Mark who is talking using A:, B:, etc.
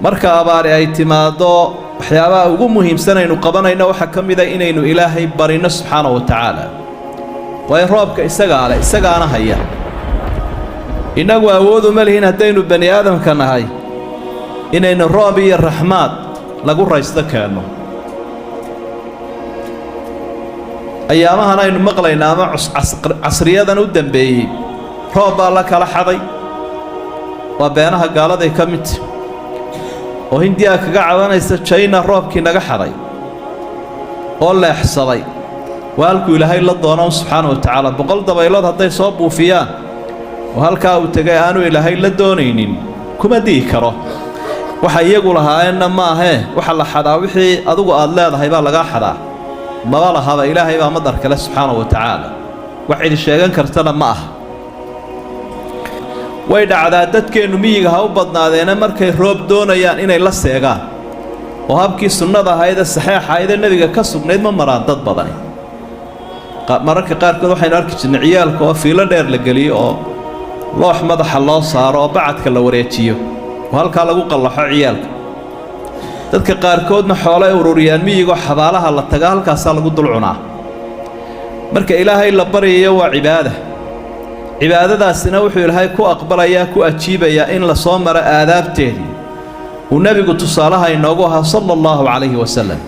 A: Marka abaari ay timaaddo, waxyaabaha ugu muhiimsan aynu qabanayno waxaa ka mida inaynu Ilaahay barino subxaana wa tacaala, waayo roobka isagaa leh, isagaana haya. Innagu awooduma lihin haddaynu bani aadamka nahay inaynu roob iyo raxmaad lagu raysto keenno. Ayaamahan aynu maqlaynaa ama casriyadan u dembeeyey roob baa la kala xaday, waa beenaha gaaladay ka midta oo Hindiyaa kaga cabanaysa Jayna roobkii naga xaday oo leexsaday. Waa halkuu Ilaahay la doono subxaana wa tacaala. 100 dabaylood hadday soo buufiyaan oo halkaa uu tegay aanu Ilaahay la doonaynin, kuma di'i karo. Waxa iyagu lahaayeenna ma ahee, waxa la xadaa wixii adigu aad leedahay baa lagaa xadaa. Maba lahaba, Ilaahay baa madar kale subxaana wa tacaala, wax cidi sheegan kartana ma aha. Way dhacdaa, dadkeennu miyiga ha u badnaadeena, markay roob doonayaan inay la seegaan oo habkii sunnada ahaydee saxeexa ahaydee Nebiga ka sugnayd ma maraan dad badani. Mararka qaarkood waxaynu arki jirnay ciyaalka oo fiilo dheer la geliyo oo loox madaxa loo saaro oo bacadka la wareejiyo oo halkaa lagu qallaxo ciyaalka. Dadka qaarkoodna xoolay ururiyaan miyigoo xabaalaha la tagaa, halkaasaa lagu dul cunaa. Marka Ilaahay la baryayo waa cibaada, cibaadadaasina wuxuu Ilaahay ku aqbalayaa, ku ajiibayaa in la soo maro aadaabteedii uu Nebigu tusaalaha inoogu ahaa sala allahu calayhi wasalam.